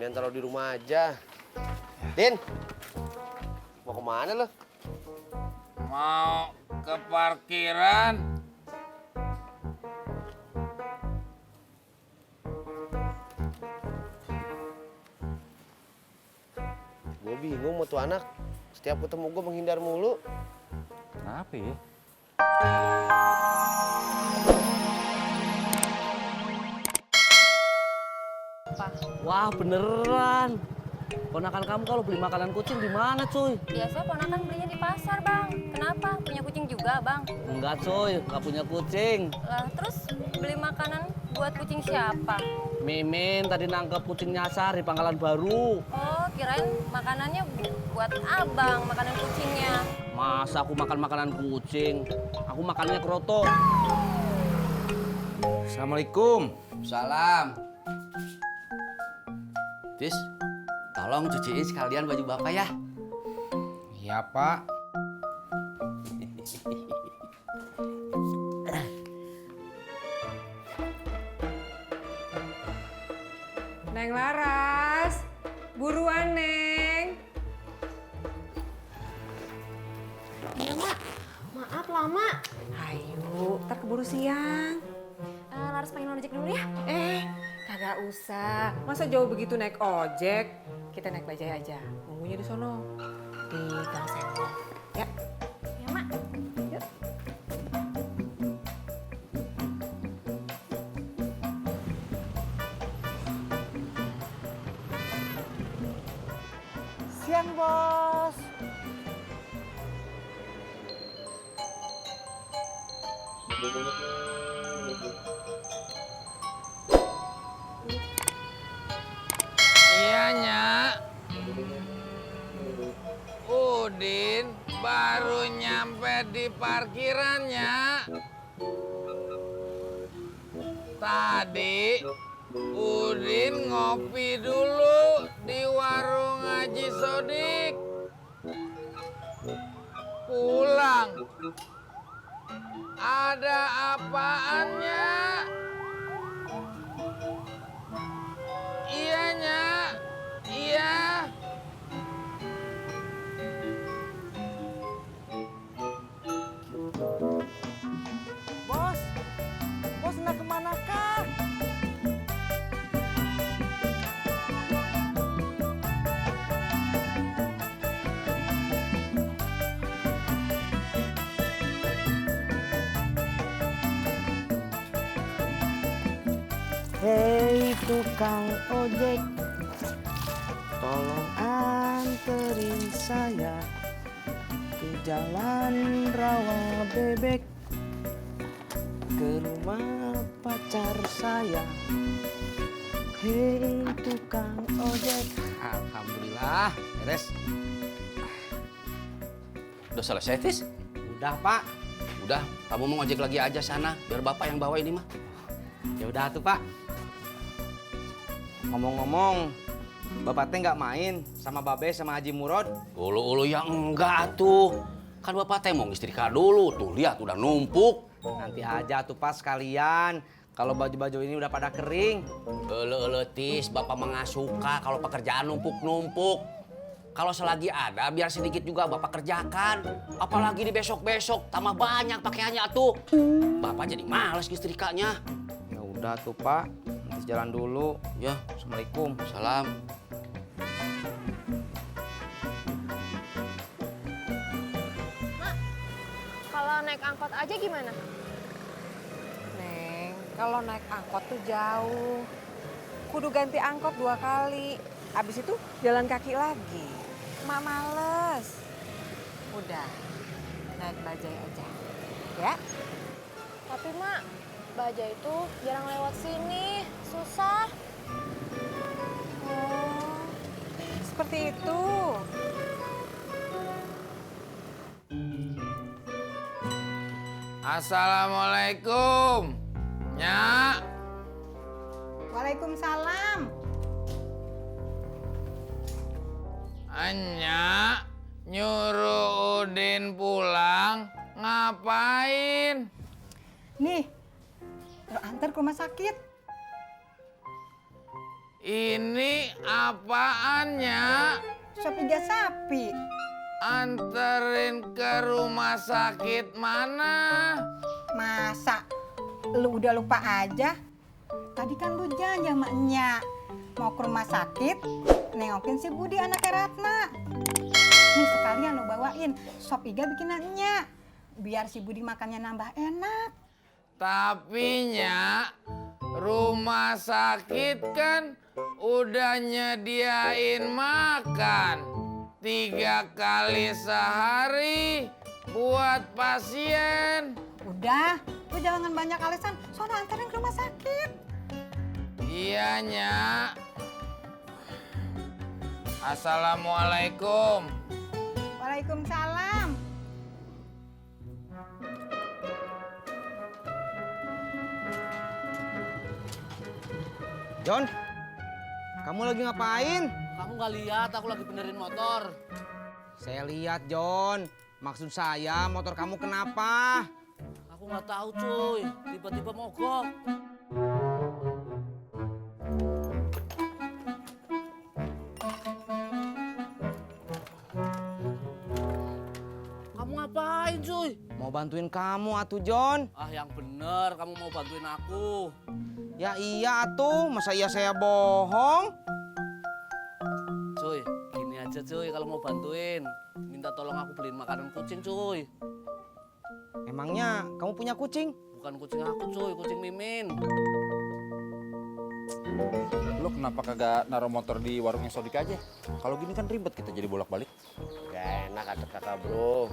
Mendingan taruh di rumah aja. Din, mau kemana lo? Mau ke parkiran. Gue bingung mau tuh anak. Setiap ketemu gue menghindar mulu. Kenapa ya? Wah beneran. Ponakan kamu kalau beli makanan kucing di mana cuy? Biasanya ponakan belinya di pasar, Bang. Kenapa? Punya kucing juga, Bang? Enggak cuy, nggak punya kucing. Lah, terus beli makanan buat kucing siapa? Mimin tadi nangkep kucing nyasar di Pangkalan Baru. Oh, kirain makanannya buat abang, makanan kucingnya. Masa aku makan makanan kucing? Aku makannya kroto. Assalamualaikum. Salam. Tis, tolong cuciin sekalian baju bapak ya. Iya, Pak. Neng Laras, buruan Neng. Iya, Mak. Maaf lama. Ayo, ntar keburu siang. Laras pengen ojek dulu ya? Kagak usah. Masa jauh begitu naik ojek? Kita naik bajai aja. Nunggunya di sono. Di Gang Senggol. Ya. Ya, Mak. Yuk. Siang bos. Iya, Nyak. Udin baru nyampe di parkirannya. Tadi Udin ngopi dulu di warung Haji Sodik. Pulang. Ada apaannya? Iya, Nyak. Iya. Bos, bos hendak kemana kah? Hei tukang ojek, tolong anterin saya ke jalan rawa bebek, ke rumah pacar saya. Hei tukang ojek. Alhamdulillah, beres. Udah selesai, Tis? Udah pak. Udah, kamu mau ngojek lagi aja sana, biar bapak yang bawa ini mah. Ya udah tuh pak. Ngomong-ngomong, bapak teh nggak main sama Babe sama Haji Murod? Ulu-ulu ya enggak tuh. Kan bapak teh mau ngistrika dulu, tuh lihat udah numpuk. Nanti aja tuh pas sekalian. Kalau baju-baju ini udah pada kering. Ulu-ulu Tis, bapak mah nggak suka kalau pekerjaan numpuk-numpuk. Kalau selagi ada, biar sedikit juga bapak kerjakan. Apalagi di besok-besok, tambah banyak pakaiannya tuh. Bapak jadi males ngistrikanya. Ya udah tuh pak, nanti jalan dulu. Ya, Assalamualaikum. salam. Kalau naik angkot aja gimana? Neng, kalau naik angkot tuh jauh. Kudu ganti angkot 2 kali. Abis itu jalan kaki lagi. Mak males. Udah, naik bajai aja. Ya? Tapi, Mak, Baja itu jarang lewat sini. Susah. Oh, seperti itu. Assalamualaikum. Nyak. Waalaikumsalam. Nyak nyuruh Udin pulang ngapain? Nih, lo antar ke rumah sakit. Ini apaannya? Sop iga sapi. Anterin ke rumah sakit mana? Masa lu udah lupa aja? Tadi kan lu janji sama Enya mau ke rumah sakit nengokin si Budi anaknya Ratna. Nih sekalian lu bawain sop iga bikinan Enya biar si Budi makannya nambah enak. Tapi Nyak, rumah sakit kan udah nyediain makan 3 kali sehari buat pasien. Udah, lu jangan banyak alasan, soalnya anterin ke rumah sakit. Iya, Nyak. Assalamualaikum. Waalaikumsalam. John, kamu lagi ngapain? Kamu nggak lihat aku lagi benerin motor. Saya lihat, John. Maksud saya, motor kamu kenapa? Aku nggak tahu cuy, tiba-tiba mogok. Kamu ngapain cuy? Mau bantuin kamu, atuh, John. Ah yang bener, kamu mau bantuin aku. Ya iya, atuh. Masa iya saya bohong? Cuy, gini aja cuy kalau mau bantuin. Minta tolong aku beliin makanan kucing cuy. Emangnya kamu punya kucing? Bukan kucing aku cuy, kucing Mimin. Lu kenapa kagak naruh motor di warungnya Sodik aja? Kalau gini kan ribet kita jadi bolak-balik. Gak enak kata bro.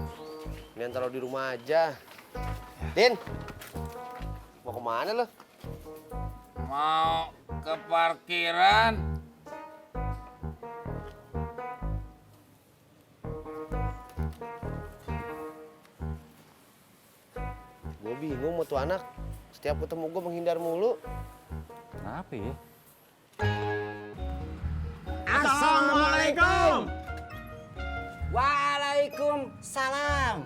Ini taruh di rumah aja. Din, mau kemana lo? Mau ke parkiran. Gue bingung mau tuh anak. Setiap ketemu gue menghindar mulu. Kenapa ya? Assalamualaikum. Waalaikumsalam.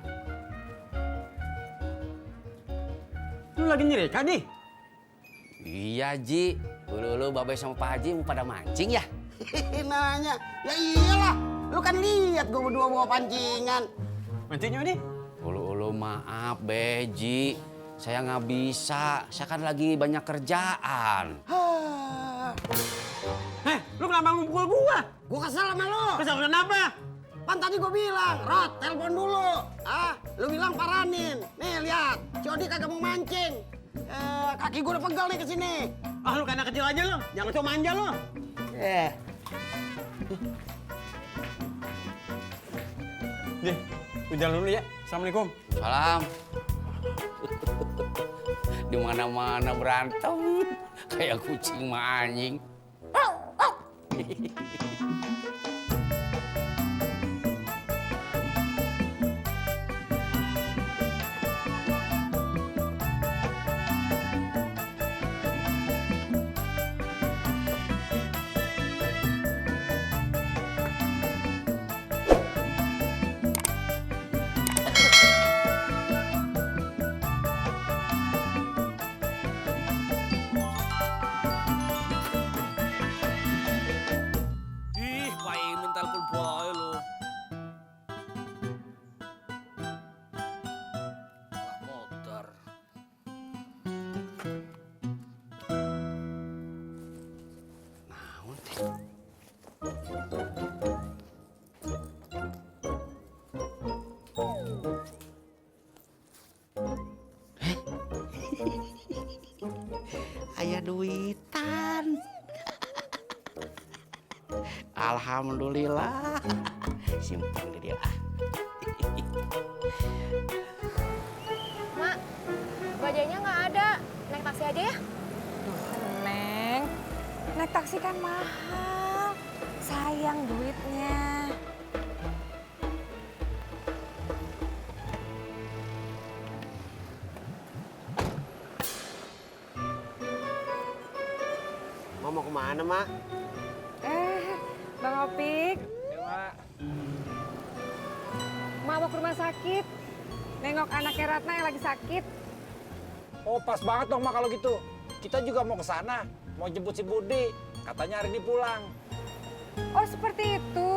Lu lagi nyereka nih? Iya, Ji. Lu Babe sama Pak Haji mau pada mancing ya? Nanya, ya iyalah. Lu kan lihat gua berdua bawa pancingan. Mancingnya nih? Ulu maaf, Beji. Saya nggak bisa. Saya kan lagi banyak kerjaan. Lu kenapa ngumpul gua? Gua kesel sama lu. Kesel kenapa? Kan tadi gua bilang, Rod, telepon dulu. Lu bilang paranin. Nih lihat, Codi kagak mau mancing. Kaki gua udah pegel nih kesini. Lu kayak anak kecil aja lu. Jangan coba manja lu. Nih, gua jalan dulu ya. Assalamualaikum. Salam. Di mana-mana berantem kayak kucing sama anjing. Ih, Pak Imin telepon boy lu. Malah motor. Naon teh? Aya duitan. Alhamdulillah. Simpan di dia. Mak, bajanya nggak ada. Naik taksi aja ya. Neng, naik taksi kan mahal. Sayang duitnya. Mau kemana, Mak? Bang Opik. Mak mau ke rumah sakit. Nengok anaknya Ratna yang lagi sakit. Oh pas banget dong Mak kalau gitu. Kita juga mau ke sana, mau jemput si Budi. Katanya hari ini pulang. Oh seperti itu.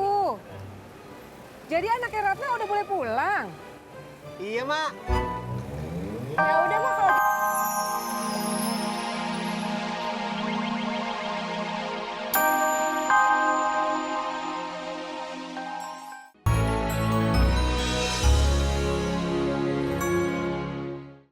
Jadi anaknya Ratna udah boleh pulang? Iya, Mak. Ya udah Mak kalau